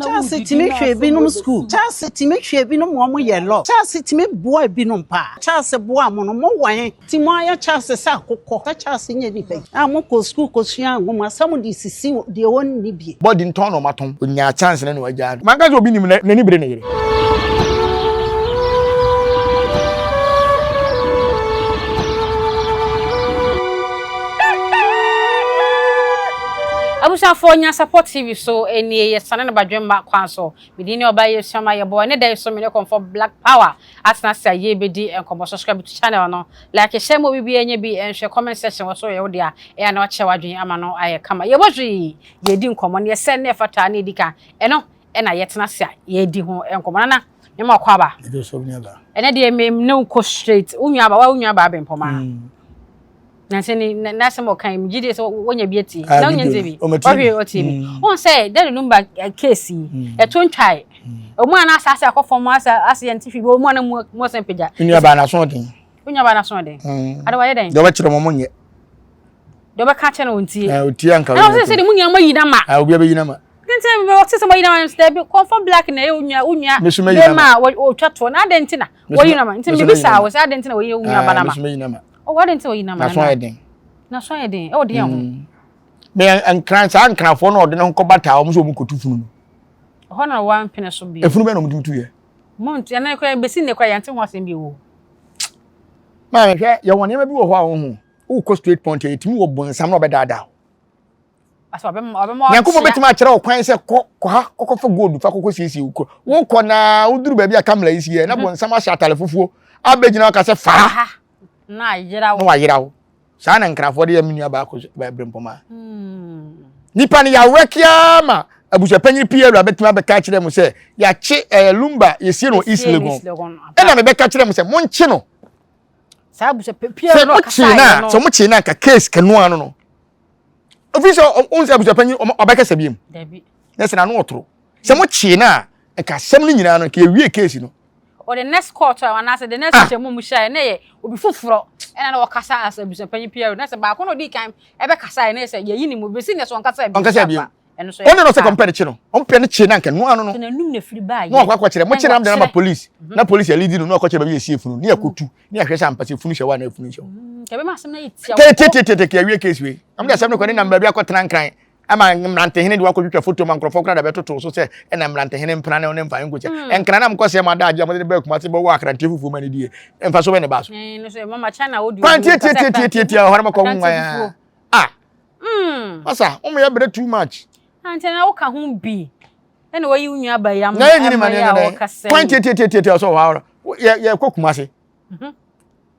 Charles tumi hwɛ ebinom sukuu. Charles tumi hwɛ ebinom ma wɔyɛ law. Charles tumi boa ebinom paa. Charles boa mo no, mo wɔ he? Nti moayɛ Charles sɛ akokɔ. Sɛ Charles nyɛ nipa yi a mokɔ sukuu kɔsua nwoma sɛ mode sisi deɛ ɔnni bie. Body ntɔn na ɔmatɔn. Onyaa chance no na wagyaa no. Manka sɛ obi nim n'ani bere ne yere. Abusuafoɔ Nyansapɔ TV so nie yɛsane no badwemma kwan so. Me din ne Ɔbaa Yesuama Yɛboa. Ɛnɛ da yi so me ne Kɔmfɔ Black Power atena ase a yɛrebɛdi nkɔmmɔ. Subscribe to channel no, like, share ma obi biara nya bi nhwɛ. Comment section wɔ so yɛ wo dea, ɛyɛ a na wakyerɛ w'adwene ama no ayɛ kama. Yɛbɔ hwee, yɛredi nkɔmmɔ. Neɛ ɛsɛ ne ɛfata ne ɛdi kan, ɛno na yɛtena ase a yɛredi ho nkɔmmɔ. Nana, mema wo akwaaba. Ɛnɛ deɛ me ne wo kɔ straight. Wo nua ba, wo nua ba Abempɔmaa. Na sɛ ne n'asɛm ɔka yi, megye die sɛ wonya bi atie. Ah, Na wonya ntie bi. Ɔhwɛ ɔtie bi. Mm. Wohu sɛ Daddy Lumba eh, case yi, mm. ɛto ntwae. Ɔmu mm. a na asase akɔ fam asa ase yɛn ti hwi bi, ɔmu a na mu mu ɔsɛn pagya. Nua baa n'aso ɔden. Nua baa n'aso ɔden. Ade wayɛ dɛn? Deɛ ɔbɛkyerɛ mo mo nyɛ. Deɛ ɔbɛka kyerɛ no ɔntie. Eh, ɔtie anka. Ɛna ɔsɛ sɛ de mu nyinaa mo ayi n'ama. Ah, obi abɛyi n'ama. Nti ɔte sɛ mo ayi n'ama sɛ bi kɔnfɔ black na ɛyɛ onua onua bɛma a ɔtwa toɔ na adɛn nti na wɔyi n'ama nti mbisa wɔ sɛ adɛn nti na wɔyi onua ba n'ama. Oh, adɛn nti na wɔyi n'ama? N'aso ayɛ den. N'aso ayɛ den. Ɛwɔ den ho. Mm. Me nkran saa nkranfoɔ na ɔde ne ho kɔba taa wɔn sɛ wɔn kɔtu funu no. Ɛhɔ na wɔampene so bio. Efunu bɛn na wɔn tumi tu yɛ? Mo nti ɛnna kora besi ne kora yɛn te ho asɛm bi wɔ. Maame hwɛ yɛ wɔn nneɛma bi wɔ hɔ a wɔn ho wokɔ straight point yɛ tumi wɔ bonsam na ɔbɛdaadaa. Nyankopɔn bɛtumi akyerɛ wo kwan sɛ kɔ kɔ ha kɔkɔfa gold fa kɔkɔ siesie wo kuro. Wokɔ na woduru baabi a kamla yi si yɛ na mhm. bonsam ahyɛ atare fufuo abɛgyina ɔka sɛ fa ha na ayera wo. Na wayera wo. Saa na nkrafoɔ de yɛ me nua baako berempɔma. Hmm. Nipa no yɛawerɛ kiaa ma abusuapanyin pii awura bɛtumi abɛka akyerɛ mu sɛ yɛakye ɛɛ eh, lumba yɛsie no East Legon. Ɛna mebɛka kyerɛ mu sɛ monkye no. Saa abusuapanyin no ɔkasa yɛ no. Sɛ mo kyee no anka case kanoa no no. Ofi sɛ ɔn sɛ abusuapanyin ɔbɛkasa bi mu. Na sɛ n'ano ɔtoro. Sɛ mo kyee no a nka asɛm no nyinaa no nka yɛwie case no. Or the next court a anaasɛ the next ah. mu mu hyɛ na yɛ obi foforɔ ɛna na ɔkasa as abusuapanyin pr na sɛ baako na odi kan ɛbɛkasa yɛ na yɛ sɛ yɛyi ne mu besi na sɛ ɔnkasa bi ɔnkasa bi ɛno so ɔne no sɛ kɔmpɛ ne kye no ɔmpɛ ne kye na nka noa no no n'anum na firi baa yɛ na ɔkɔ akɔkyerɛ mo kyerɛ na ma police mhm. na police alidi no na ɔkɔkyerɛ baabi yɛsie funu ne yɛkɔtu ne yɛhwɛ sɛ ampa sɛ funu hyɛ hɔ anaa funu nhyɛ hɔ mm, kɛbɛma asɛm no yɛ tia tɛtɛtɛtɛ kɛ awie case wei ɔmo de asɛm no kɔ ne nam baabi akɔtena nkran ama mmerantehene de wakɔtwitwa foto ma nkurɔfoɔ koraa da bɛtoto so sɛ ɛna mmerantehene mpena ne ne mfa nkɔkyɛ hmm. nkran na mokɔ sɛ ma da agye a mode ne bɛɛ kumase bɛwɔ akranteɛ fufuo ma ne die mfa so bɛ ne ba so kwan tiatiatiatiatia hɔ na mɔkɔ nwan a hmm. masa wɔn yɛ brɛ too much ante na woka ho bi ɛna wɔyi wo nua ba yi ama na yɛ nyini ma ne yɛ dɛ kwan tiatiatiatia sɛ wɔ ha yɛ yɛ kɔ kumase mhm.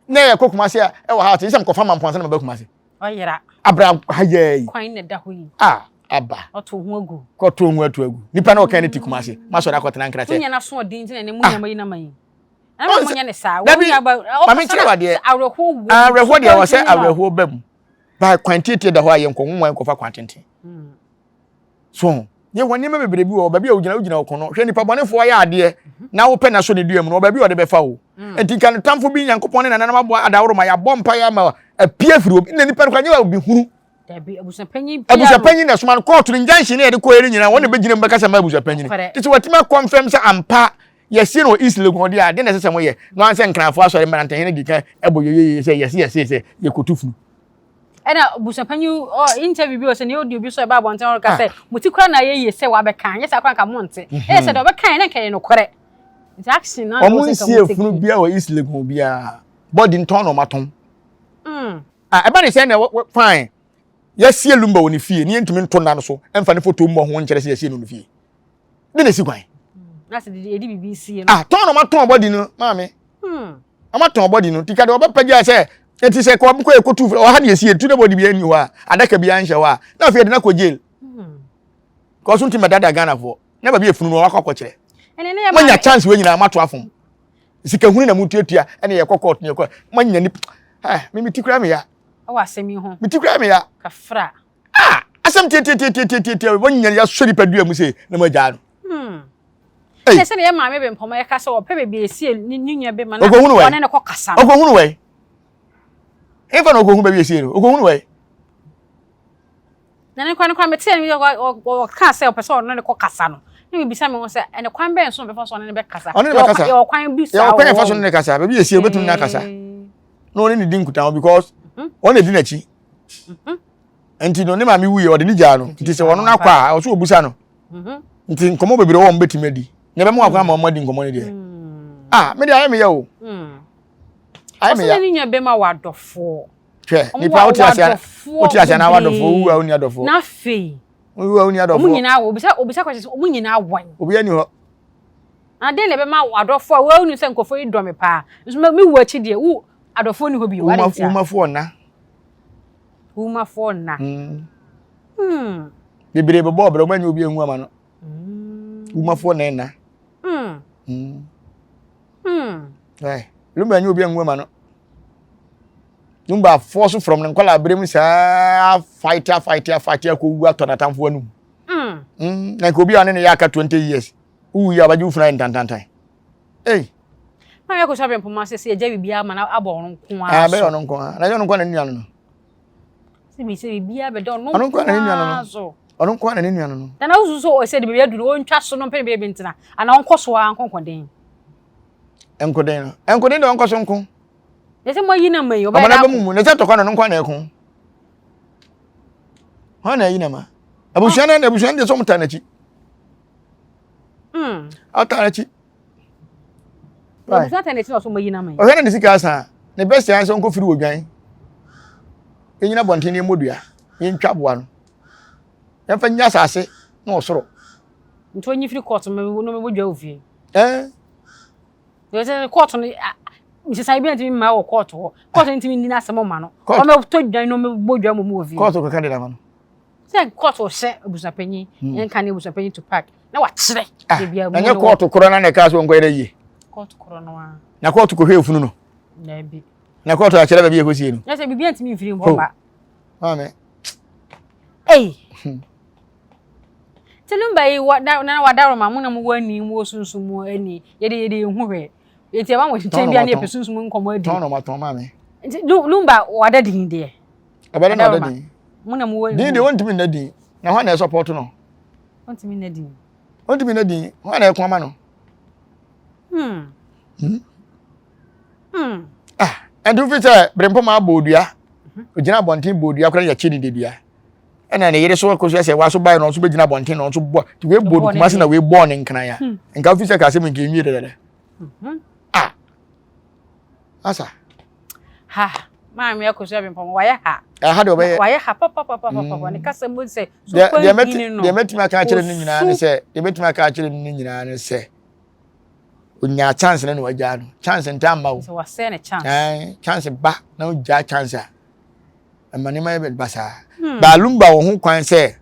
na yɛ kɔ kumase a ɛwɔ ha te sɛ mkɔfa ma mpɔnsa na maba kumase Ɔyera. Abra ha yɛ yi. Kwan na ɛda hɔ yi. A aba. Ɔto ho agu. Kɔto ho ato agu. Nipa na ɔkan ne ti Kumase. Ma sɔrɔ akɔtena nkra sɛ. Wonya n'aso ɔden nti na ne mu nyɛ ma yi na ma yi. Ɛna mo nyɛ ne saa. Dabi Wonya ba. Maame nkyerɛ wa deɛ. Awerɛhoɔ wɔ. Awerɛhoɔ deɛ wɔ sɛ awerɛhoɔ ba mu. Ba kwan tietie da hɔ a yɛ nkɔ nwa nkɔfa kwan tenten. Hmm. So yɛ wɔ nneɛma bebree bi wɔ baabi a wogyina wogyina ɔko no hwɛ nipa bɔnefoɔ ayɛ adeɛ na wopɛ na so ne dua mu no wɔ baabi a ɔde bɛfa wo mm. nti nka no tamfo bi nyankopɔn ne nananom aboa adaworo ma yɛabɔ mpa yɛ ama apue afiri obi na nipa no kora nyɛ obi hunu abusuapanyin na ɛsoma no kɔɔto no injunction ne yɛde kɔɛ no nyinaa wɔn na bɛgyina mu bɛka sɛ ma abusuapanyin te sɛ watumi akɔmfɛm sɛ ampa yɛsie no wɔ east legon deɛ ade na ɛsɛ sɛ moyɛ na wɔn sɛ nkrafoɔ asɔre mmerantehene di kan ɛbɔ yɛyɛyɛ sɛ yɛse yɛse sɛ yɛkɔtu funu ɛna busuapanyin ɔ interview bi wɔ sɛ ne audio bi so ɛba abɔnten ɔreka sɛ mo ti kura na ayɛ yie sɛ wabɛka nyɛ sɛ akora nka mo nte mhm. ɛyɛ sɛ deɛ ɔbɛka yɛ ne nka yɛ nokorɛ nti action na ɔmo nsi efunu bia wɔ East Legon biara bɔdi ntɔn na ɔmo atɔn mm. ah ɛba ne sɛ na fine yɛsie lumba wɔ ne fie ne yɛntumi nto nna no so ɛmfa ne foto mmɔ ho nkyerɛ sɛ yɛsie no ne fie de na esi kwan. Na sɛ de yɛde biribi sie no. Ah, tɔn na ɔmatɔn bɔdi no maame. Hmm. Ɔmatɔn bɔdi no tika de ɔbɛpɛgya sɛ eti sɛ kɔ kɔ ekotu ɔha de esi etu na bɔdi bi ani hɔ a adaka bi anhyɛ hɔ a na afei yɛde no akɔ jail. Hmm. Kɔso nti mɛdada Ghana foɔ na baabi efunu no wakɔ akɔkyerɛ. Ɛnɛ ne yɛ Manya chance wei nyinaa mato afom. Sika hunu na mutuatua ɛne yɛkɔ court ne yɛkɔ manya ni eh me me ti kura me ya. Ɛwɔ asɛm yi ho. Me ti kura me ya. Kafra. Ah! Asɛm tiatiatiatiatia wɔn nyina yɛasɔ nipa dua mu sei na mo agyaa no. Hmm. Ei. Ɛna sɛ yɛ maame bɛ mpɔmɔ yɛka sɛ ɔpɛ baabi esie ne ne nua bɛ ma na Okohunu wɛ. ɔne ne kɔ kasa no. Okohunu wɛ. Efa na okohunu baabi esie no. Okohunu wɛ. Na ne kora ne kora mete ne ɔka sɛ ɔpɛ sɛ ɔne ne kɔ kasa no. Na mebisa me ho sɛ, ɛnɛ kwan bɛn so na ɔbɛfa so ɔne no bɛkasa? Ɔne no bɛkasa. Yɛwɔ kwan bi saa wɔ hɔ. Yɛwɔ kwan yɛfa so ne no kasa. Baabi yɛ sie, obetumi ne akasa. Na ɔne ne di nkutaho because mhm. ɔne di n'akyi. Mhm. Nti no ne maame wuiɛ ɔde ne gyaa no. Nti sɛ ɔno no akɔ a, ɔso obusa no. Mhm. Nti nkɔmɔ bebree wɔ wɔn betumi adi. Na ɛbɛma wakwan ama wɔn adi nkɔmɔ no deɛ. Mm. Ah, me deɛ ayɛ me yɛ o. Mm. Ayɛ me ya. Ɔsɛ ne nua bɛma wɔ adɔfoɔ. Hwɛ, nipa wote ase wote ase na wadɔfoɔ, wowu a wonni adɔfoɔ. Na afei. Wowu a wonni adɔfoɔ. Wɔn nyinaa wɔ obisa obisa kwasi sɛ wɔn nyinaa wɔn. Obi ani hɔ. Na den na ɛbɛma adɔfoɔ a wɔn sɛ nkurɔfoɔ yi dɔ me paa. Nso me wu akyi deɛ wo adɔfoɔ ni hɔ bio. Wumafoɔ nna. Wumafoɔ nna. Hmm. hmm. Bebree bɛbɔ ɔbrɛ wɔn anyi obi anwu ama no. Hmm. Wumafoɔ na ɛnna. Hmm. Hmm. Lumba anyi obi anwu ama no. Lumba force from ne nkwadaa abere mu saa fight fight fight akɔwu atɔ n'atamfo anum. Mm. Mm. Na nka obi a ɔne ne yɛ aka 20 years. Wowu yi a ɔbɛgye wo funu ayɛ ntantantan. Ei. Maame akɔsɔ abɛn poma sɛ sɛ yɛgya biribiara ma no abɔ ɔno nko ara. Ah, bɛyɛ ɔno nko ara. Na ɛnyɛ ɔno nko ara na ne nua no no. Sɛ bi sɛ biribiara bɛda ɔno nko ara so. Ɔno nko ara na ne nua no no. Na na wosusu sɛ ɔsɛ de biribi aduru ɔntwa so no mpɛ ne baabi ntena anaa ɔnkɔ so ara nkɔnkɔden. Nkoden no. Nkoden de ɔnkɔ so nko. Na sɛ moayi no ama yi, ɔbɛyɛ dɛ ako. mu. Na sɛ tɔkwa no, ɔno nko na ɛko. Hwan na ayi no ama? Abusua no abusua no deɛ sɛ ɔmo taa n'akyi. Hmm. Ɔtaa n'akyi. Abusua taa n'akyi na ɔsɛ ɔmo ayi no ama yi. Ɔhwɛ na ne sika asa. Ne bɛsi ayɛ sɛ ɔnkɔ firi wɔ dwan. Yɛnyina bɔnten ne yɛmmɔ dua. Yɛntwa aboa no. Yɛmfa nyɛ asase na ɔsoro. Nti onyi firi kɔɔto no mɛbɔ dwa wɔ fie. Ɛɛ. Sɛ kɔɔto no nsesae bi ntumi mma wɔ kɔɔto hɔ. Kɔɔto no ntumi nni n'asɛm mma no. Ɔmɛtɔ dwan na ɔmɛbɔ dwa mmom wɔ fie. Kɔɔto kɔka de dama no. Sɛ kɔɔto hyɛ abusuapanyin, hmm. yɛnka ne abusuapanyin to park na wakyerɛ. Ah, ɛnyɛ kɔɔto korɔ na na ɛka so nkɔyɛ dɛ yie. Kɔɔto korɔ no ara. Na kɔɔto kɔhwɛ efunu no. Dabi. Na kɔɔto akyerɛ baabi yɛkɔsie no. Na sɛ biribi antumi mfiri hɔ ba. Maame. Ei. Hmm. Nti no yi wa na na wadaroma mo na mo wɔ ani mo wɔ sunsum mu ani yɛde yɛde ehu hwɛ nti ɛba mo nkyɛn bi a ne yɛpɛ sunsum nkɔmɔ adi. Tɔn na ɔma tɔn maame. Nti lumba wada din deɛ. Ɛbɛde na ɔda din. Mo na mo wɔ din deɛ wɔntumi nna din na hwan na ɛsɔpɔto no. Wɔntumi nna din. Wɔntumi nna din hwan na ɛko ama no. Hmm. Hmm. Hmm. Ah, ɛnti wofi sɛ berempɔma abɔ odua ogyina abɔnten bɔ odua koraa yɛkye ne dedua. ɛna ne yere so akosua sɛ waso bae na ɔnso bɛgyina abɔnten na ɔnso bɔ nti wei bɔ no kumase na wei bɔɔ ne nkran a hmm. nka wofi sɛ ka asɛm nka ɛnwie dɛdɛdɛ mhm. ah asa ha maame akosua bempɔn wayɛ ha ɛha deɛ ɔbɛyɛ wayɛ ha papapapapapa ne kasa mu sɛ so kwan hini no deɛ mɛtumi aka akyerɛ no nyinaa ne sɛ deɛ mɛtumi aka akyerɛ no nyinaa ne sɛ onyaa chance no na wagyaa no chance ntaa mma o sɛ wasɛe ne chance chance ba na ogyaa chance a ɛma nneɛma yɛ basaa hmm. baa lumba wɔ ho kwan sɛ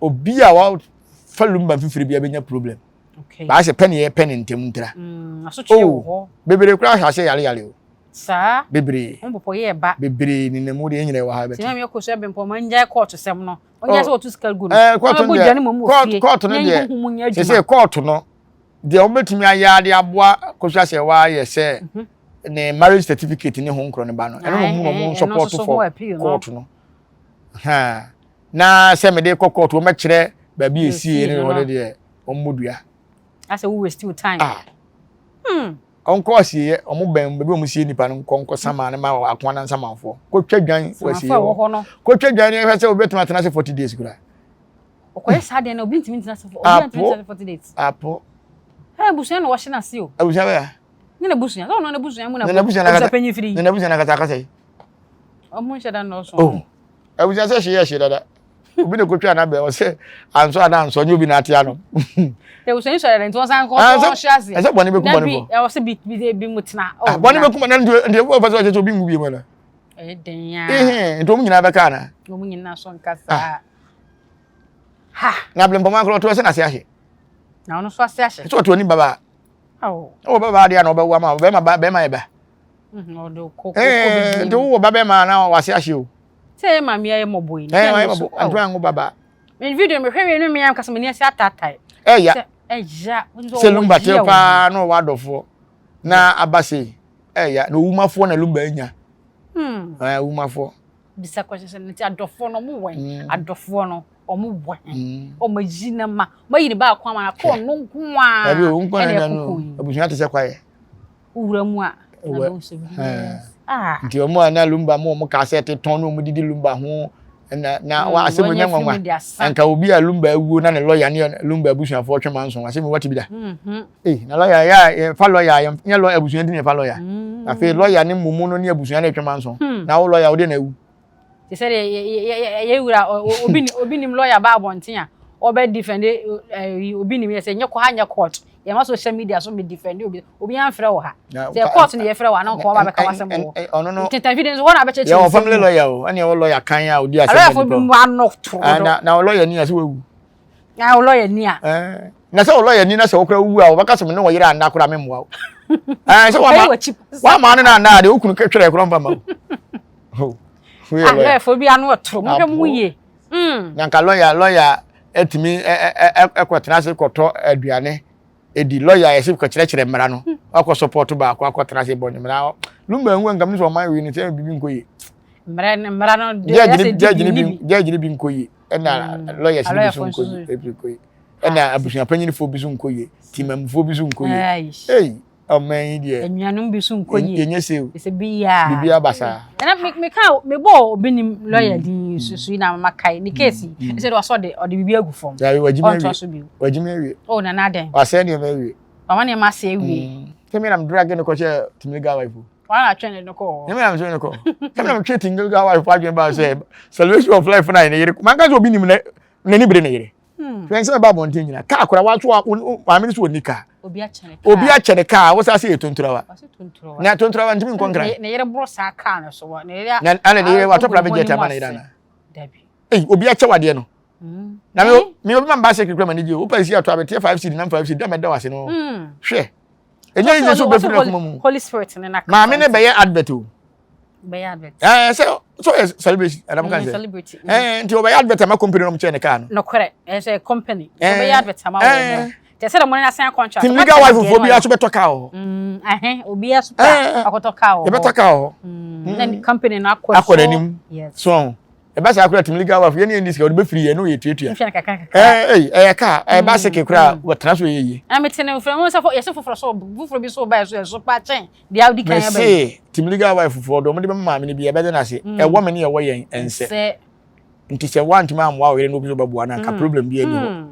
obi a wafa lumba mfifiri bi abɛnya problem baa sɛ pɛ ne yɛ pɛ ne ntɛm ntira hmm, oh bebree koraa ahwɛ ase yare yare o saa bebree bebree nenam mu de yɛn nyinaa wɔ ha bɛte tìmɛ mi kɔ so ɛbɛn pɔn ma n gya kɔɔto sɛm no ɔnyɛ sɛ wɔtu sika gu no eh, kɔɔto no deɛ kɔɔto no deɛ sɛ kɔɔto no Deɛ wɔbɛtumi ayɛ ara de aboa Akosua Serwaa yɛ sɛ mhm. ne marriage certificate ne ho nkorɔ ne ba no ɛno na ɔmu na ɔmo support for court no na sɛ mede kɔ court wɔmɛkyerɛ baabi esie ne wɔde deɛ wɔmmɔ dua. Asɛ wo waste your time. Ah. Hmm. Ɔnkɔ asieɛ ɔmo bɛn baabi ɔmo sie nipa no nkɔ nkɔ sama ne ma akoa na nsamanfoɔ kɔtwa dwan wɔ asieɛ hɔ kɔtwa dwan ne ɛhwɛ sɛ obɛtumi atena ase 40 days koraa. Ɔkɔyɛ saa deɛ na obi ntumi ntena ase obi ntumi ntena ase 40 days. Apo. Ɛ abusua na wɔhyɛ n'ase o. Abusua bɛyɛ. Ne na busua sɛ ɔno na busua mu na abusua na panyin firi. Ne na busua na kasa akasa yi. Ɔmo nhyɛ da nnɔɔso. Oh. Abusua sɛ hye yɛ hye dada. Obi na kotwa na bɛ ɔsɛ ansɔ ana ansɔ nye obi na ate ano. Abusua yi sɔrɔ nti wɔsan kɔ ɔhyɛ ase. Ɛsɛ bɔne bɛku bɔne fo. Ɛwɔ sɛ bi bi bi mu tena. Ah, bɔne bɛku bɔne nti nti ebi wɔ fɛ sɛ ɔkyɛ sɛ obi ngu bi mu na. Ɛyɛ den ya. Nti wɔn nyinaa bɛka ana. Wɔn nyinaa so nkasa. Ha! Na abirempɔmɔ akora ɔto ɛsɛ n'ase ahye. Na ɔno nso ase ahye. Ɛsɛ ɔto anim babaa. Ɛwɔ babaa deɛ na ɔbɛwo ama bɛrima ba bɛrima yɛ ba. Mhm, ɔde kɔ kɔ kɔ bi. Nti wowɔ ba bɛrima na wase ahye o. Sɛ ɛyɛ maame ayɛ mɔbɔ yi. Ɛyɛ maame mɔbɔ nti anwo babaa. Me video mehwɛ wie no me ankasa m'ani ase ataatae. Ɛya. Ɛya. Sɛ lumba te paa na ɔwɔ adɔfoɔ na aba sei ɛya na owumafoɔ na lumba anya. Hmm. Ɛɛ owumafoɔ. Bisa question sɛ nti adɔfoɔ no ɔmo wɛn mm. adɔfoɔ no. Ɔmo wɔ he? Ɔmo ayi ne ma. Ɔmo ayi ne baako ama no akɔ ɔno nko ara. Dabi o, nko na ɛna no. Abusua te sɛ kwaeɛ. Wowura mu a, na bɛhu sɛ ah. Nti ɔmo a na lumba mo ɔmo kaa sɛ tetɔn na ɔmo didi lumba ho na na wa asɛm nyɛ nwanwa. Anka obi a lumba awuo na ne lɔya ne lumba abusuafoɔ twe manso asɛm wate bi da. Eh, na lɔya yɛ a yɛfa lɔya yɛ lɔya abusua nti na yɛfa lɔya. Afei lɔya ne mumu no ne abusua na ɛtwe manso. Na wo lɔya wo de na awu. Te sɛ deɛ yɛ wura obi obi nim lɔya ba abɔnten a ɔbɛ defend ɛyi obi nim yɛ sɛ nyɛ kɔ ha nyɛ court yɛ ma social media so bɛ defend obi obi anfrɛ wɔ ha sɛ court no yɛ frɛ wɔ ana nkɔ ɔba bɛka wasɛm wɔ ɔno no teta video nso hɔ na abɛkyerɛkyerɛ yɛ wɔ family lawyer o ɛne ɛwɔ lawyer kan a odi asɛm lawyer fo bi mu ano toro do na na lawyer ni ase wawu na lawyer ni a na sɛ lawyer ni na sɛ wokora wu a wɔbɛka sɛ me ne wɔyere anna kora me mmoa wo sɛ wama wama no na anna de wokunu twɛrɛ kora mfa ma wo Ah, lawyer fo bi ano ɛtoro mo hwɛ mo yie. Mm. Na nka lawyer lawyer etumi ɛkɔtena ase kɔtɔ aduane edi lawyer yɛsi kɔkyerɛkyerɛ mmara no wakɔ support baako akɔtena ase bɔ ne mmara lumba ehu nka mi sɛ ɔman wei no sɛ bibi nkɔ yie. Mmara no mmara no judge ne bi judge ne bi nkɔ yie ɛna lawyers ne bi so nkɔ yie ebi nkɔ yie ɛna abusuapanyinfoɔ bi so nkɔ yie timamufoɔ bi so nkɔ yie. Ei. Ɔman yi deɛ. Anuanom bi so nkɔ yie. Yɛnyɛ se o. Sɛ bi ya. Bibi aba saa. Ɛna me me ka me bɔ obi nim lawyer din susu yi na mama kae ne case yi. Ɛsɛ de wasɔ de ɔde bibi agu fam. Dabi wagye me awie. Wagye me awie. Oh na na dɛn. Wasɛ nneɛma awie. Wama nneɛma asɛ awie. Sɛ me na me drag ne kɔhyɛ team legal wife o. Wɔn na twɛn ne no kɔ hɔ. Nyame na me no kɔ. Sɛ me na me twɛ team legal wife adwene ba sɛ celebration of life na ne yere. Manka sɛ obi nim ne n'ani bere ne yere. Hmm. Hwɛ nsɛm ɛba abɔnten nyina. Kaa kora wato a maame no so ɔnni kaa. Obi akyɛ ne kaa wo saa sɛ yɛ tonturawa. Na tonturawa ntumi nkɔ nkran. Ne yere boro saa kaa no so. Ne yere na ana ne yere watɔ private jet ama ne yere ana. Dabi. Ei obi akyɛ wadeɛ no. Hmm. Na me me obi ma mba sɛ kekura ma ne gye o. Wopɛ si ato abeteɛ 5 cedi nam 5 cedi da mɛda wase no. Hmm. Hwɛ. Ɛnyɛ yi sɛ wobɛfiri n'akoma mu. Holy Spirit ne na. Maame ne bɛyɛ advert o. Bɛyɛ advert. Ɛɛ sɛ so yɛ celebrity ɛna mo kan sɛ. Celebrity. Ɛɛ nti ɔbɛyɛ advert ama company na ɔmo kyɛn ne kaa no. Nokorɛ ɛyɛ sɛ company. Ɔbɛyɛ advert ama wɔn. Kyɛ sɛ mo ne asan contract. Team legal wife fo obi aso bɛtɔ kaa wɔ hɔ. Ɛhɛn obi aso pɛ akɔtɔ kaa wɔ hɔ. Yɛbɛtɔ kaa wɔ hɔ. Na company no akɔ so. Akɔ n'anim. Yes. So ɛba saa koraa team legal wife yɛn ne yɛn ni sika ɔde bɛfiri yɛn no yɛ tuatua. Nhwɛ no kakra kakra. Ɛɛ ɛyɛ kaa ɛyɛ bicycle koraa wɔtena so yɛ yie. Na mete ne mfrɛ mo sɛ yɛsɛ foforɔ so foforɔ bi so ba yɛ so yɛ so pa kyɛn Deɛ wodi kan aba yi. Mese team legal wife foɔ deɛ wɔde bɛma maame no bi ɛbɛda no ase. Mm. Ɛwɔ me ne ɛwɔ yɛn ɛnsɛ. Nti sɛ woantumi ammoa wo yere na obi nso bɛboa no anka mm. problem bi ani hɔ. Mm.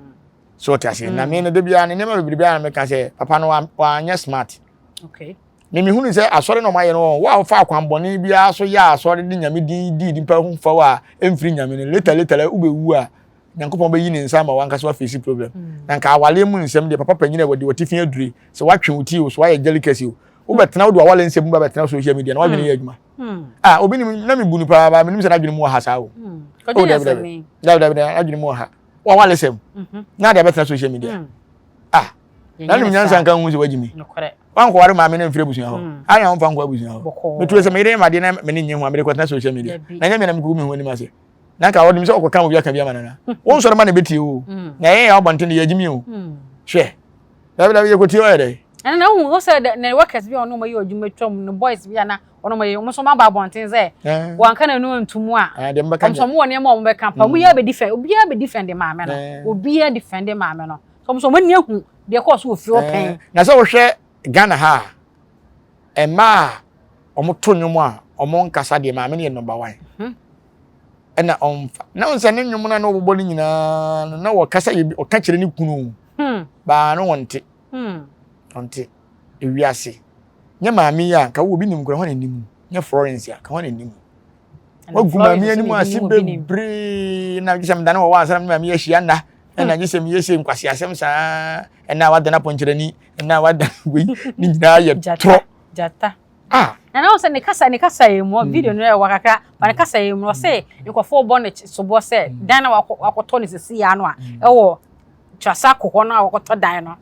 So ɔte ase. Na me no da biara ne nneɛma bebree biara na meka sɛ papa no wanyɛ smart. Okay. Me mehunu sɛ asɔre na ɔmayɛ no wo a wofa akwanbɔne biara so yɛ asɔre de nyame din di nipa ho fa a ɛmfiri nyame no later later wobɛwu a Nyankopɔn bɛyi ne nsa ama wankasa wafeesi problem. Mm. Na nka awaleɛ mu nsɛm deɛ papa panyin a wɔde watifi adure sɛ watwe wo ti o so wayɛ delicacy o wobɛtena wode wawale nsɛm mu ba bɛtena social media na wadwene yɛ adwuma. Mm. Ah obi nim na mebu no paa ba menim sɛ n'adwene mu wɔ ha saa o. Mm. Oh dabi dabi dabi dabi n'adwene mu wɔ ha. Wawale sɛm. Mm-hmm. Na de abɛtena social media. Mm. Ah na nim nyansa nka hu sɛ wagyi mi. Wankɔware maame no mfiri abusua hɔ. Ayɛ a wɔmfa nkɔ abusua hɔ. Metuo sɛ meyere madeɛ na m'ani nnye ho a mede kɔtena social media. Na nyɛ me na mekɔgu me ho anim ase. Na nka ɔnim sɛ ɔkɔka obi aka bi ama nana. Wo nsɔre ma na ɛbɛtie o. Mm. Na ɛyɛ yɛ abɔnten de yɛgyimi o. Mm. Hwɛ. Dabi dabi yɛkɔtie ɔyɛ dɛ. Ɛna na wohu sɛ ne workers bi a ɔno ɔyɛ adwuma twam no boys bi a na ɔno ɔyɛ ɔmo nso ɔmo aba abɔnten sɛ eh. wɔanka n'anu nto mu a eh, ɔmo nso ɔmo wɔ nneɛma a ɔmo bɛka pa ɔmo yɛ abɛdi fɛ obiara bɛdi fɛn de maame no eh. obiara di fɛn de maame no so ɔmo nso ɔmo ani ahu deɛ kɔɔ so wɔ fie hɔ pɛn. Na sɛ wohwɛ Ghana ha a mmaa a wɔto nnwom a wɔnkasa deɛ maame no yɛ number one. Mhm. Ɛna ɔmfa na ɔn sɛ ne nnwom no a na ɔbobɔ no nyinaa no na wɔkasa yɛ bi ɔka kyerɛ ne kunu hmm. baa no wɔnte hmm. ɔnte ewiase nyɛ maame yi a nka wo obi nim kura hɔn anim nyɛ Florence a ka hɔn anim wagu maame anim ase bebree na gye sɛ medane wɔ hɔ ansa na maame ahyia nna ɛna gye sɛ meyɛ sɛ nkwasi asɛm saa ɛna wadana pɔnkyerɛni ɛna wada wei ne nyinaa yɛ torɔ gyata ah na na sɛ ne kasa ne kasa yɛ mu video no yɛ wɔ kakra ba ne kasa yɛ mu ɔsɛ nkurɔfoɔ bɔ ne soboɔ sɛ dan na wakɔtɔ ne sisi ya no a ɛwɔ Trasacco hɔ no a wakɔtɔ dan no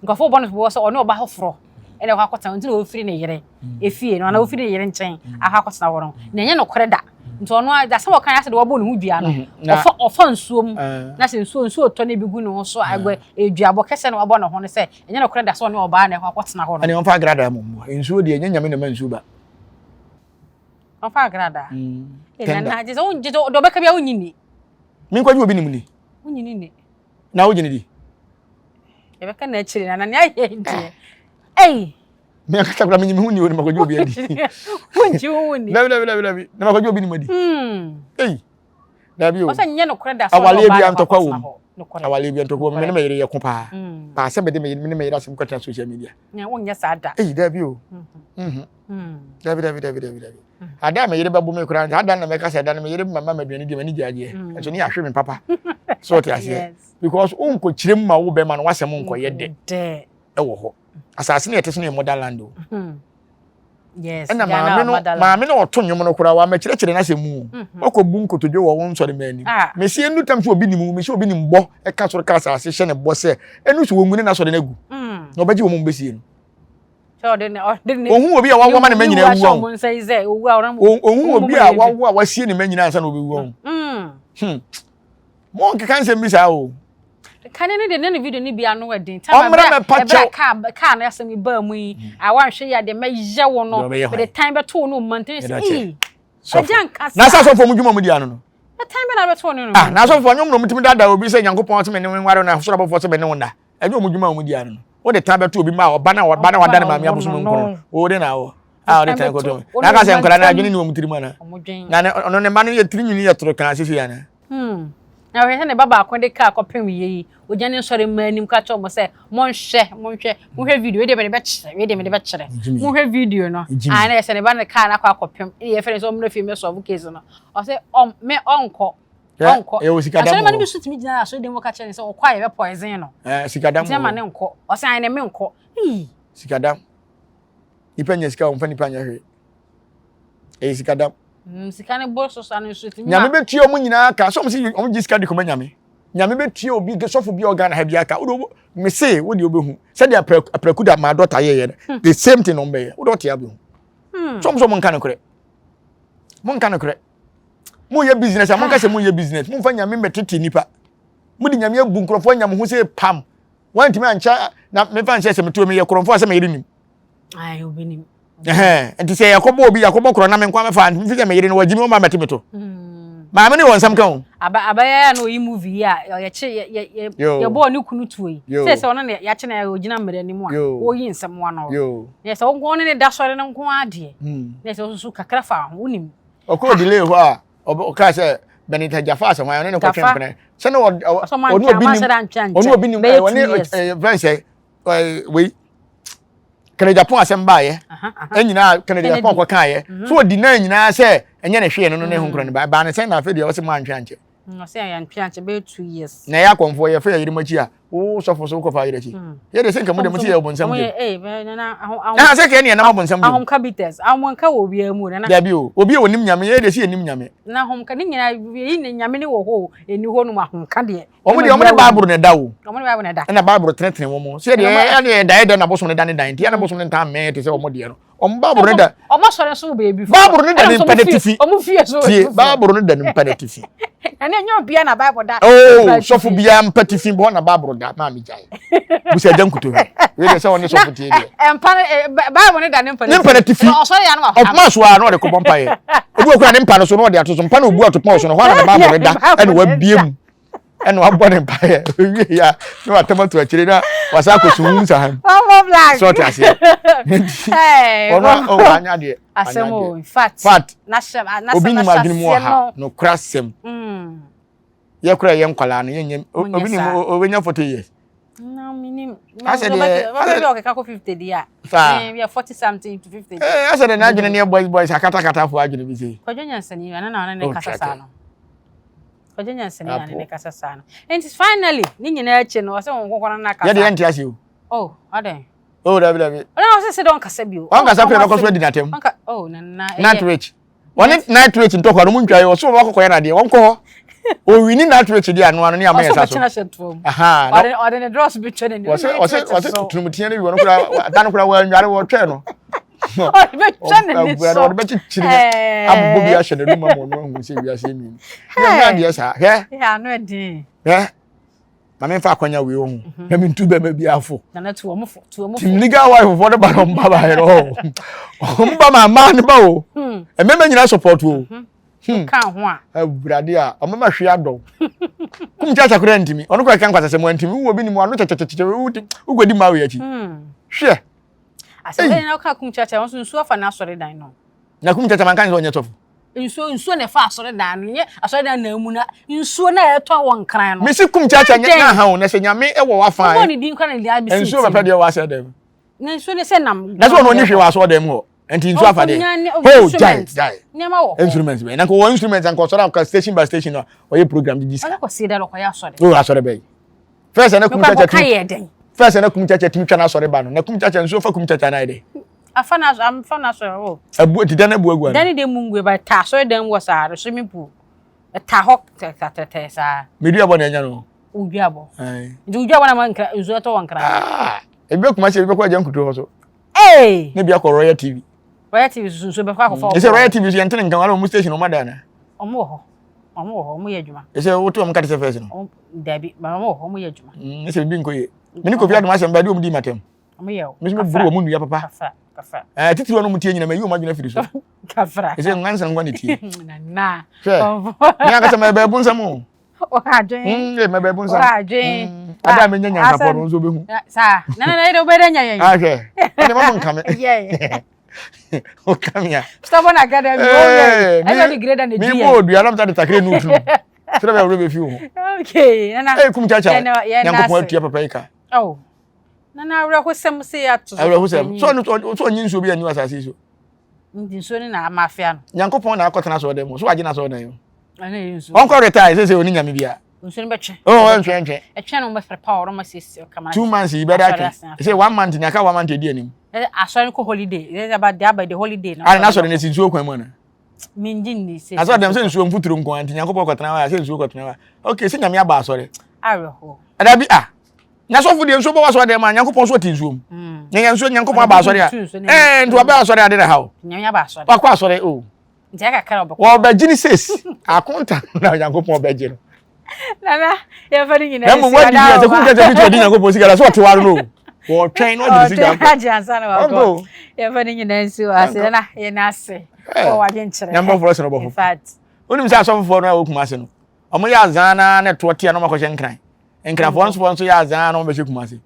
nkurɔfoɔ bɔ ne soboɔ sɛ ɔne ɔba foforɔ ɛna ɛkɔ akɔtena nti na ɔfiri ne yere efie no anaa ɔfiri ne yere nkyɛn akɔ akɔtena hɔ no na ɛnyɛ nokorɛ da nti ɔno a asɛm ɔka asɛ de wabɔ ne ho dua no ɔfa ɔfa nsuo mu na sɛ nsuo nsuo tɔ na ebi gu ne ho so agbɛ eduabɔ kɛsɛ na wabɔ ne ho no sɛ Ɛnyɛ nokorɛ da sɛ ɔne ɔbaa na ɛkɔ akɔtena hɔ no. Ɛne ɔmfa agradaa mmom mmoa. Nsuo deɛ ɛnyɛ Nyame na ɛma nsuo ba. Ɔmfa agradaa. Mm. Tenda. Nana, gye sɛ wongye deɛ ɔbɛka biara wonnye nni. Menkɔgye obi nim ni. Wonyini ni. Na wogyina di. Yɛbɛka na akyiri na na nea ayɛ deɛ. Ei. Me ankasa koraa menye me ho nni o na makɔgye obi adi. Wongye wo ho nni. Dabi dabi dabi dabi na makɔgye obi nim adi. Hmm. Ei. Dabi o. Ɔsɛ nyɛ nokorɛ da sɛ Awaleɛ bi antɔkwa wɔ mu. Awaleɛ bi antɔkwa wɔ mu. Me ne me yere yɛ ko paa. Hmm. Paa sɛ mede me ne me yere asɛm kɔtena social media. Nyɛ wonyɛ saa da. Ei dabi o. Mhm. Hmm. Dabi dabi dabi dabi dabi. Ada a me yere bɛbo me koraa ada na mɛka sɛ ada no me yere mama ma aduane di m'ani gye adeɛ. Nso ne yɛahwe me papa. So ɔte aseɛ. Because wonkɔkyerɛ mu ma wo bɛma no w'asɛm nkɔyɛ dɛ ɛwɔ hɔ. Asase no yɛte so no yɛ motherland o. Hmm. Yes, ɛna maame no maame no ɔto nnwom no koraa wamɛkyerɛkyerɛ n'asɛm mu mhm. wakɔ bu nkotodwe wɔ wo nsɔre ma anim ah. mesi enu tam sɛ obi nim mesi obi nim bɔ ɛka soro ka asase hyɛ ne bɔ sɛ ɛnu so wɔn mu ne n'asɔre no agu mm. na ɔbɛgye wɔn mu bɛsie no ohun obi a wawo ama ne mma nyinaa awu ahun ohun obi a wawo a wasie ne mma nyinaa ansa na obewu ahun mm. hmm. mo nkeka nsɛm bi saa o. Kane no de ne ne video no bi ano ɛden. Ɔmmra mɛpa kyɛw. Kaa kaa no asɛm yi baa mu yi. Hmm. A wanhwɛ yi adeɛ mɛyɛ wo no. Mede tan bɛto wo no mmanten sɛ ee. Ɛgya nkasa. Na sɛ asɔfoɔ mu dwuma mu di ano no. Ɛtan bɛ na bɛto wo no no. Ah na asɔfoɔ nyom na ɔmo tumi daadaa obi sɛ Nyankopɔn sɛ me ne wo nware na soro abɔfoɔ sɛ me ne wo nna. Ɛnyɛ ɔmo dwuma a ɔmo di ano no. Wode tan bɛto obi ma ɔba na ɔba na wada ne maame abosom nkono. Wo de na awɔ. A ɔde tan kɔtɔ. Na aka sɛ nkwadaa no adwene ne wɔn tirim ana. Na ɔno ne mma no yɛ tiri nwini yɛ toro kan sisi ana. Hmm. Na ɔhwɛ sɛ ne ba baako de kaa kɔpem yie yi, ogya ne nsɔre mma anim ka kyerɛ wɔn sɛ, monhwɛ, monhwɛ, monhwɛ video, wei deɛ mede bɛkyerɛ, wei deɛ mede bɛkyerɛ. Monhwɛ video no. Ah, na yɛ sɛ ne ba no kaa no akɔ akɔpem, ɛna yɛfrɛ no sɛ ɔmmra fie mmɛsɔlve case no. Ɔsɛ, ɔm, me, ɔnkɔ. Ɔnkɔ. Asɔre ma no bi so tumi gyina asɔre dan mu ka kyerɛ no sɛ ɔkɔ a yɛbɛ poison no. Sikadam. Nti ama ne nkɔ. Ɔsɛ ayɛ ne me nkɔ. Sikadam. Nipa nya sika wɔmfa nipa nyɛ hwee. Ɛyɛ sikadam. Mm, sika ne bɔ so sa no nso tumi. Nyame bɛtua ɔmo nyinaa ka. Sɛ ɔmo sɛ ɔmo gye sika de kɔma nyame. Nyame bɛtua obi sɔfo bi a ɔga na ha bi aka. Wode me se wode wobɛhu. Sɛdeɛ apraku da ma dɔta yɛyɛ no. Hmm. The same thing ɔmo bɛyɛ. Wode ɔte abɛhu. Hmm. Sɛ ɔmo sɛ ɔmo nka nokorɛ. Mo nka nokorɛ. Mo yɛ business a mo nka sɛ mo yɛ business. Mo nfa nyame mbɛtete nipa. Mo de nyame abu nkurɔfoɔ anya mo ho sɛ pam. Wɔntumi ankyɛ na mefa nhyɛ sɛ metuo meyɛ korɔmfoɔ a sɛ meyere nim. Ayi obi nim. Nti sɛ yɛkɔbɔ obi yɛkɔbɔ korɔ na me nkwa mɛfa nti sɛ meyere no wɔgye me ɔma mɛte me to. Hmm. Maame ne wɔ nsɛm ka o. Aba abayɛ a na oyi movie yi a yɛkye yɛ yɛ yɛbɔɔ ne kunu tuo yi. Sɛ sɛ ɔno na yɛakye na ogyina mmerɛ anim a wɔyi nsɛm ano. Na sɛ wo ne ne da sɔre no nko adeɛ. Hmm. Na sɛ wosusu kakra fa ho wonim. Ɔkɔɔ delay hɔ a ɔkaa sɛ Benita Jafa asɛm ɔne ne kɔtwe mpena sɛ na ɔne obi nim ɔne obi nim ɔne fɛn sɛ wei Kennedy Agyapong asɛm baayɛ ɛnyinaa Kennedy Agyapong kɔ kaayɛ mhm. so ɔdi nan nyinaa sɛ ɛnyɛ ne hwee no no ne ho nkorɔ ne ba baa ne sɛn na afei deɛ ɔsɛ mo antwe ankyɛ ɔsɛ yɛntwe ankyɛ bɛyɛ 2 years na ɛyɛ akɔmfoɔ yɛfɛ yɛ yere mu akyi a wo sɔfo so wokɔfa yerɛ akyi hmm. yɛ de sɛ nka mu de mo ti yɛ ɔbɔnsam gyem ɛha sɛ kɛɛ ne yɛnam ɔbɔnsam gyem ahomka bitters ahomka wɔ obiara mu nana dabi o obi a onim nyame yɛ de sɛ yɛnim nyame na ahomka ne nyinaa yɛyi ne nyame ne wɔ hɔ ɛni hɔ nom ahomka deɛ wɔn deɛ wɔn ne baaburo na ɛda o wɔn ne baaburo na ɛda ɛna baaburo tenetene wɔn sɛ deɛ ɛna yɛ da yɛ da na bosom ne da ne dan nti ɛna bosom ne ntaa mmɛn te sɛ wɔn deɛ no wɔn baaburo ne da wɔn asɔre nso wɔ baabi baaburo ne da ne mpa ne tifi wɔn fie so tie baaburo ne da ne mpa ne tifi ɛna ɛnyɛ obia na baaburo da oo sɔfo bia mpa tifi bɔ na baaburo da maame gyae busa agya nkuto hwɛ wei deɛ sɛ wɔne sɔfo tie deɛ mpa baaburo ne da ne mpa ne mpa ne tifi ɔsɔre ya no wa ɔpoma so a na ɔde kɔbɔ mpa yɛ obi wɔ kura ne mpa no so na ɔde ato so mpa na obu ato pɔn so no hɔ na ne baaburo ne da ɛna wabie mu ɛna wabɔ ne mpaeɛ owie ya na watam ato akyire na wasa akɔ sum nsa ha sɛ ɔte aseɛ nti ɔno ɔwɔ anya deɛ asɛm o in fact fact obi nim adwene mu wɔ ha nokora sɛm mm. yɛ kora yɛ nkwalaa no yɛnyɛ obi nim obɛnya 40 years No, minim. Asɛ deɛ asɛ deɛ ɔkeka kɔ 50 deɛ a. Saa. Eh, 40 something to 50. Eh, asɛ deɛ n'adwene ne yɛ boys boys akatakatafo adwene bi sei. Kwadwo nyansani, ɛno na ɔne ne kasa saa no. Kwadwo nyansani na ne ne kasa saa no. Nti finally, ne nyinaa akyi no, ɔsɛ wɔn nkonkɔn no na kasa. Yɛ deɛ yɛnte ase o. Oh, adɛn? Oh, dabi dabi. Ɔno ɔsɛ sɛ dɛ ɔnkasa bio. Ɔnkasa kura bɛkɔ so adi n'atɛm. Ɔnka, oh, na na. Night rich. Wɔne night rich ntɔkwa no mu ntwa yi, ɔsɛ wɔn akɔkɔ yɛ n'adeɛ, wɔn kɔ hɔ. Owini night rich deɛ ano ano ne ama yɛ sa so. Ɔsɛ ɔbɛkyena hyɛ ntoa mu. Ɔde ɔde ne drɔs bi twɛ n'ani. Ɔsɛ ɔsɛ ɔsɛ tutumteɛ no bi wɔn kura da no kura wɔn nware wɔtwɛn no. Ɔde bɛtwa n'ani so. Ɔde bɛkyekyere abobɔ bi ahyɛ n'anum ama ɔno ahu sɛ wiase mi. Yɛ nyɛ adeɛ saa. Hwɛ. Yɛ ano ɛden. Hwɛ. Ma memfa akwanya wei ho. Mhm. Na mentu bɛma bi afo. Nana tu wɔn fo. Tu wɔn fo. Tim legal wife fo de ba na ɔmo ba ba yɛrɛ hɔ. Ɔmo ba ma mmaa ne ba o. Hmm. Mmarima nyinaa support o. Mhm. Ka ho a. Awurade a ɔmama hwe adɔ. Kum kyakya koraa ntimi. Ɔno koraa ka nkwasasɛm antimi. Wowɔ bi nim ano kyɛkyɛkyɛkyɛ wokɔdi ma wei akyi. Hwɛ. Asɛm bɛn na woka kum kyakya nso nsuo afa n'asɔredan no. Na kum kyakya manka ne sɛ ɔnyɛ sɔfo. Nsuo nsuo na ɛfa asɔredan no nyɛ asɔredan na mu na nsuo na ɛtɔ wɔ nkran no. Mesi kum kyakya nyɛ na ha o na sɛ nyame wɔ w'afa. Wobɔ ne din kora na deɛ abɛsi. Nsuo bɛpɛ deɛ wɔ asɔredan mu. Na nsuo ne sɛ nam. Na sɛ ɔno ɔni hwee wɔ asɔredan mu hɔ. Nti nsuo afa deɛ. Oh gyae gyae. Nneɛma wɔ hɔ. Instruments bɛn. Na nka wɔ instruments nka ɔsɔre akɔ station by station na ɔyɛ program de gyi sika. Ɔyɛ kɔ si dɛ ɔkɔyɛ asɔre. Oh asɔre bɛyi. First na kum chacha tumi. First na kum chacha tumi twa na asɔre ba no. Na kum chacha nsuo fa kum chacha na ayɛ dɛ. Afa na afa na asɔre o. Abu ti dan abu agu ana. Dan de mu ngue ba ta asɔre dan mu wɔ saa no swimming pool. Ta hɔ tɛtɛtɛ saa. Medua bɔ na anya no. Wodua bɔ. Nti wodua bɔ na ma nkra nsuo tɔ wɔ nkra. Ah, ebi bɛ kuma se ebi bɛ kɔ agya nkutu hɔ so. Ee. Ne bi akɔ Royal TV. Royal TV so nsuo bɛkɔ akɔfa. Ɛsɛ Royal TV so yɛn tene nkan wɔn mu station wɔn ada na. Wɔn wɔ hɔ. Wɔn wɔ hɔ, wɔn yɛ adwuma. Ɛsɛ wotu wɔn ka te sɛ fɛs no. Dabi, ma wɔn wɔ hɔ, wɔn yɛ adwuma. Mm, ɛsɛ bibi nkɔ yie. Mene Kofi Adom asɛm baabi wɔn di matam. Wɔn yɛ o. Mesi mo buru wɔn nua papa. Kafra, kafra. Ɛɛ titiri wɔn mu tie nyina ma yi wɔn adwene afiri so. Kafra. Ɛsɛ nwansa nkwa ne tie. Nana. Hwɛ. Ne ankasa ma ɛbɛɛ bu nsɛm o. Ɔhadwen. Mm, mɛ bɛɛ bu nsɛm. Ɔhadwen. Ada mi nya nyansapɔ no nso bɛhu. Saa. Nana na yɛ de wobɛdɛ nya yɛn. Ahwɛ. Ɛne ma mo nkame. Yɛ. Okamia. Stubborn Academy. Oh yeah. Ɛna di grade na di. Mi bo odua na mta de takre nu tunu. Sɛ bɛ wura bɛ fi wo. Okay. Nana. Eh kum chacha. Nyankopɔn atua papa yi ka. Oh. Nana awerɛhosɛm sɛ yɛ ato so. Awerɛhosɛm. So ɔno so ɔnye nsuo bi ani wɔ asase so. Nti nsuo ne na ama afia no. Nyankopɔn na akɔtena so ɔdan mu. So wagye na so ɔdan mu. Ɔnkɔ retire sɛ sɛ ɔni nyame bia. Nsuo no bɛtwe. Oh ɛntwe ɛntwe. Ɛtwe no bɛfrɛ power ɔmo asiesie kama. 2 months yi bɛda atwe. Sɛ 1 month ni aka 1 month edi anim. Asɔre no kɔ holiday. Ɛsɛ ba de aba de holiday no. Ana n'asɔre no si nsuo kwan mu ana? Mengye nni sɛ. Asɔre dɛm sɛ nsuo mfuturo nko ara nti Nyankopɔn kɔtena hɔ a sɛ nsuo kɔtena hɔ a. Okay sɛ Nyame aba asɔre. Awerɛhoɔ. Ɛda bi ah. Nyasɔfo deɛ nsuo bɔ w'asɔre dɛm a Nyankopɔn nso ɔte nsuo mu. Na yɛn nsuo Nyankopɔn aba asɔre a. Ɛɛ nti waba asɔre ade na ha o. Nyame aba asɔre. Wakɔ asɔre o. Nti akakra ɔbɛkɔ. Wɔbɛgye ne ses. Akonta na Nyankopɔn bɛgye no. Nana yɛmfa ne nyinaa nsi ada wɔ ba. Sɛ kum kyɛkyɛ bi tí ɔdi Nyankopɔn sika la sɛ ɔte ware no o. Wɔtwɛn na ɔde ne sika akɔ. Ɔtwɛn ansa na wakɔ. Yɛmfa ne nyinaa nsi wɔ ase. Nana yɛn ase. Wɔ wadwe nkyerɛ. Nyambɔfoɔ sɛ ɔbɔfo. In fact. Wonim sɛ asɔfofoɔ no a wɔkum ase no. Wɔn yɛ azaa na na ɛtoɔ tea na wɔn akɔhyɛ nkran. Nkranfoɔ nso nso yɛ azaa na wɔn bɛhyɛ kum ase.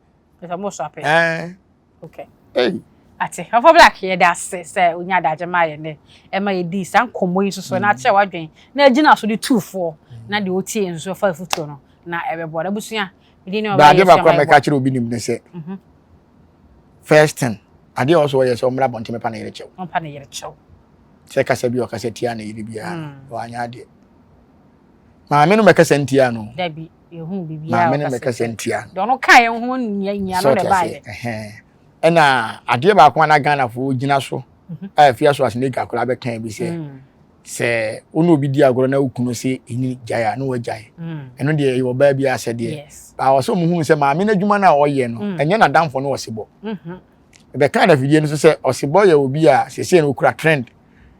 Ɛsɛ mo so apɛ. Ɛɛ. Okay. Hey. Ate. Ɔfɔ Black yɛda ase sɛ wonya adagye maa yɛn dɛ ɛma yɛdii saa nkɔmmɔ yi nso so na akyerɛ w'adwene na agyina so de tu foɔ na deɛ ɔtie nso fa afutuo no na ɛbɛboa no. Abusua, mede ne ɔba Ade yɛ baako a sua mɛka kyerɛ obi nim ne sɛ first thing adeɛ a ɔsɔ ɔyɛ sɛ ɔmmra abɔnten mɛpa ne yere kyɛw. Ɔmpa ne yere kyɛw. Sɛ kasa bi a ɔkasa tia ne yere biara no wanyɛ adeɛ. Maame no mɛkasa ntia no. Dabi, yɛhu biribiara Maame no mɛkasa ntia no. Deɛ ɔno kaa yɛn ho nyia no na ɛbaeɛ. Ɛna adeɛ baako a na Ghanafoɔ gyina so mhm. a afia so asenega koraa bɛka bi sɛ mm. sɛ wo ne obi di agorɔ na wo kunu sɛ ɛni gyae a na wagyae mm. ɛno deɛ ɛyɛ ɔbaa bi asɛdeɛ baa sɛ ɔmuhunu sɛ maame no adwuma no a ɔyɛ no mm. ɛnyɛ n'adamfo no ɔsebɔ mm-hmm. ɛbɛka na fidie no so sɛ ɔsebɔ yɛ obi a sɛsɛ no ɔkura trend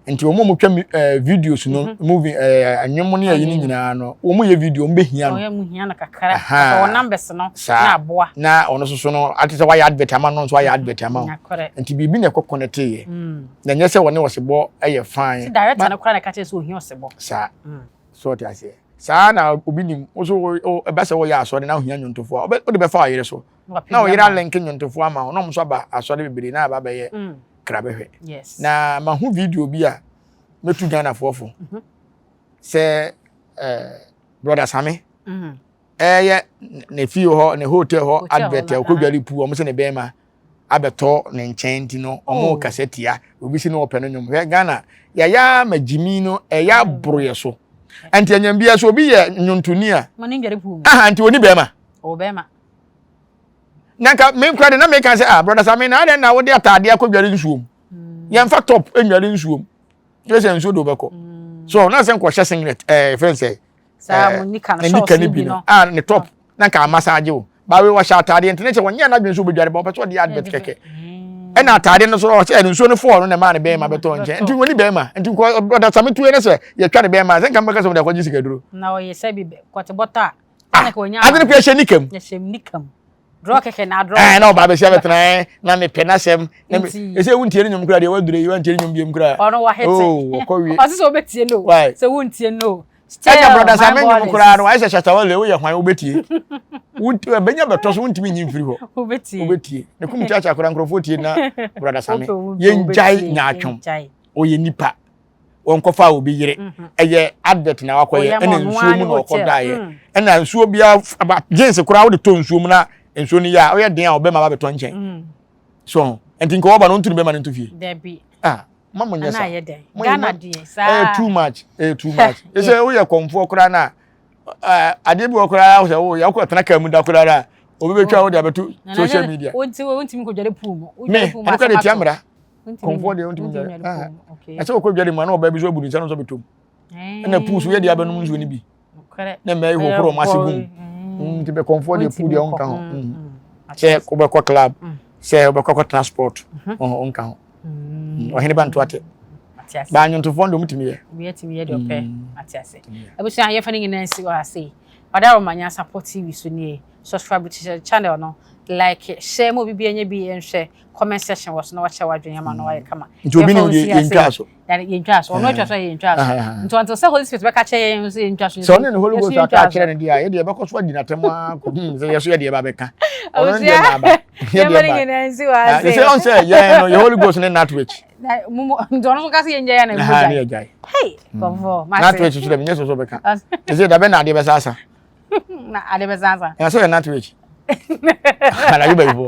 nti wɔn a wɔtwa ɛɛ eh, videos no mhm. movie ɛɛ eh, nnwom ne ɛyi ne nyinaa no wɔn yɛ video wɔn bɛ hia no. wɔn hia no kakra wɔn numbers no na aboa. na ɔno soso no ate sɛ wayɛ advert ama no nso wayɛ advert ama wo nti biribi na ɛkɔ connect yɛ mm. na nyɛ sɛ wɔne ɔsebɔ yɛ fine. ti director no kora na ɛka kyerɛ sɛ ohia ɔsebɔ. saa mm. so ɔte aseɛ saa na obi nim woso ɛbɛ sɛ wɔyɛ asɔre na ohia nnwontofoɔ a wode bɛfa ɔyere so na ɔyere alɛnke nnwontofoɔ ama wo na ɔmo nso aba asɔre bebree na aba bɛyɛ mm. kra bɛhwɛ na mahu video bi a mɛtu ghanafoɔ fo mhm. sɛ eh, brother same mhm. ɛyɛ ne fie hɔ ne hotel hɔ advert a ɔkɔdware pu ɔmo sɛ ne bɛrima abɛtɔ ne nkyɛn nti no ɔmo oh. kasa tia obi si no ɔpɛ no nnwom hwɛ ghana yɛyɛ ama gyimi no ɛyɛ aboro yɛ so nti ɛnyɛn bia so obi yɛ nnwontoni a aha nti oni bɛrima na nka me nkura de na meka sɛ ah brother Sami na adɛn na wode ataadeɛ akɔdware nsuom mm. yɛmfa top nnware nsuom yɛ sɛ nsuo de wobɛkɔ mm. so na sɛ nkɔhyɛ singlet ɛɛ eh, fɛn sɛ ɛɛ eh, nika no bi no ah ne top na nka amasaagye o baawe wɔhyɛ ataadeɛ nti ne kyɛ wɔnyɛ n'adwene sɛ wobɛdware ba wɔpɛ sɛ ɔde advert kɛkɛ mm. ɛna ataadeɛ no so ɔhyɛ ɛno nsuo no fɔɔ no na ɛmaa ne bɛrima bɛtɔ nkyɛn nti wɔni bɛrima nti ɔda same tue ne sɛ yɛtwa ne bɛrima sɛ nka mbɛka sɛ wɔde akɔgye sikaduro na ɔyɛ sɛ bi kɔtebɔtɔ a Ah, ade no kura hyɛ nika mu. Hyɛ nika mu. Draw kɛkɛ na draw. Ɛɛ na ɔba abɛsi abɛtena ɛɛ na mepɛ n'asɛm. Na me ɛsɛ wontie ne nnwom koraa deɛ wadure yi wantie ne nnwom biom koraa. Ɔno wahete. Oh ɔkɔ wie. Ɔse sɛ wobɛtie no. Why? Sɛ wontie no. Still Ɛna brother my Same nnwom ball koraa is. no wayɛ sɛ Shatta Wale woyɛ hwan wobɛtie. Wont ɛbɛnya bɛtɔ so wontumi nyi mfiri hɔ. Wobɛtie. Wobɛtie. Ne kum kyaakyaa koraa nkurɔfoɔ tie na brother Same. Wopɛ wo mpɛ Yɛngyae wobɛtie. nyaatwom. Yɛngyae. Ɔyɛ nipa. Wɔnkɔfa obi yere. Ɛyɛ advert na wakɔyɛ Ɔyɛ ma ɛna ɔno nsuo ara mu ne na hotel. ɔkɔdaeɛ. Ɛna nsuo biara aba jeans koraa wode tɔ nsuo mu na nsuo no yɛ a ɔyɛ den a ɔbɛma ba bɛtɔ nkyɛn. So nti nka ɔba no ɔntu ne bɛma no nto fie. Dabi. Ah ma mo nyɛ Ana saa. ayɛ dɛn? Mo Ghana mo deɛ ɛyɛ saa. too much ɛyɛ too much. Ɛsɛ woyɛ kɔnfoɔ koraa na adeɛ bi wɔ koraa sɛ woyɛ wokɔ tena kaa mu da koraa na obi bɛtwa wo de abɛto social media. Wonti wontumi nkɔdware pool mu. Me Wodware pool mu ɛno koraa asɛm de tia ato. mmara. Wontumi Kɔnfoɔ deɛ wontumi wontumi dware. dware Ah pool mu. Okay. ɛsɛ wokɔ dware mu a na ɔbaa bi so abu ne nsa no nso bɛtɔ mu. Ɛna pool so yɛ deɛ abɛnom nsuo no bi. Nokorɛ. Na mmaa yi hohoro ɔmo ase gum. Nti bɛ kɔnfoɔ deɛ pool deɛ ɔnka ho. Sɛ wobɛkɔ club sɛ wobɛkɔ akɔtena sport ɔnka ho. Ɔhene ba nto ate. Baa nnwontofoɔ no deɛ ɔmotumi yɛ. Obi atumi yɛ deɛ ɔpɛ. Ate ase. Abusua yɛfa ne nyinaa nsi wɔ ase. Ɔdaroma Nyansapɔ TV so nie. Subscribe to the channel no. Like, share ma obi bi anya bi nhwɛ. Comment section wɔ so na wakyɛ w'adwene ama no wayɛ kama. Nti obi Yɛmfa ne wo nsi ase. yɛntwaa so. Yɛntwaa so. Ɔno atwa so a yɛntwaa so. Nti until sɛ Holy Spirit bɛka kyerɛ yɛn sɛ yɛntwa so. Sɛ ɔne ne Holy yɛso Ghost aka yɛntwaa so. akyerɛ no deɛ a yɛdeɛ yɛbɛkɔ so adi n'atɛm ara kɔpem sɛ yɛso yɛdeɛ ba bɛka. Ɔno ne deɛ Abusua na aba. Yɛ yɛmfa deɛ ne ba. nyinaa nsi wɔ Ah, ase. Sɛ ɔn sɛ yɛn no yɛ Holy Ghost ne Natwich. Na mumu nti ɔno nso ka sɛ yɛngyae a na Aha ne ɛmu gyae. yɛgyae. Hey, kɔmfɔ, mate. Natwich so dɛ menyɛ sɛ sɛ ɔbɛka. Ɛsɛ da bɛ na adeɛ bɛsa asa. Na ade bɛsa asa. Ɛna sɛ yɛ Natwich. Anadwo bɛyifoɔ.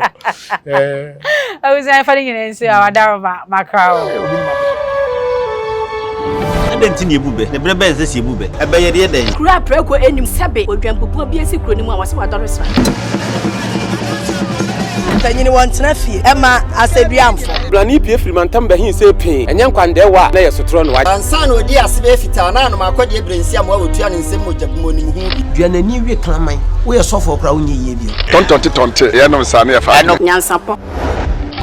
Eh. Abusua yɛmfa ne nyinaa nsi wɔ Ɔdaroma makra o. Obi ne ma. Adɛn nti na yɛbu bɛ? Na berɛ bɛn na ɛsɛ sɛ yɛbu bɛ? Ɛbɛyɛ deɛ dɛn? Kuro a prako nnim sɛbe odwanpupuo bi asi kuro no mu a wɔse wadɔre sra. Mpanyini wɔntena fie ɛma asɛduamfo. Blani pue firi mantam bɛhee sɛ pee, ɛnyɛ nkwandɛɛwa a na ɛyɛ sotorɔ na wagye. Ansa na odii ase bɛyɛ fitaa na anom akɔdeɛ berɛ nsi amoa wɔtua ne nsam mogya bu mu onim ho bi. Dua n'ani we kraman. Woyɛ sɔfoɔ koraa wonyɛ yie bio. Tɔntɔnte tɔnte yɛnom saa ne yɛfa adwene. Nyansapɔ.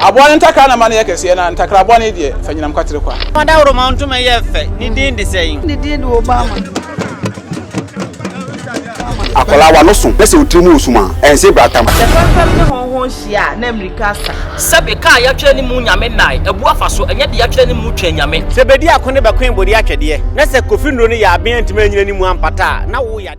Aboa no ntakra na ma no yɛ kɛseɛ, na ntakra bɔne deɛ, fa nyinam kwatere kwa. Ɔdawuroma ntoma yɛ fɛ, ne din de sɛn? Ne din de Obama. Akwadaa w'ano so na sɛ wo tiri mu wɔ sum a, ɛnse bratam. Sɛ fɛmfɛm ne hɔnhɔn hyia a, na mmirika asa. Sɛbe kaa yɛatwerɛ ne mu nyame nnae abu afa so, ɛnyɛ deɛ yɛatwerɛ ne mu twɛn nyame. Sɛ bedi ako ne bɛkoe bode atwɛdeɛ, na sɛ Kofi nnuro no yɛ aben antumi anyina ne mu ampata a, na wo yadeɛ.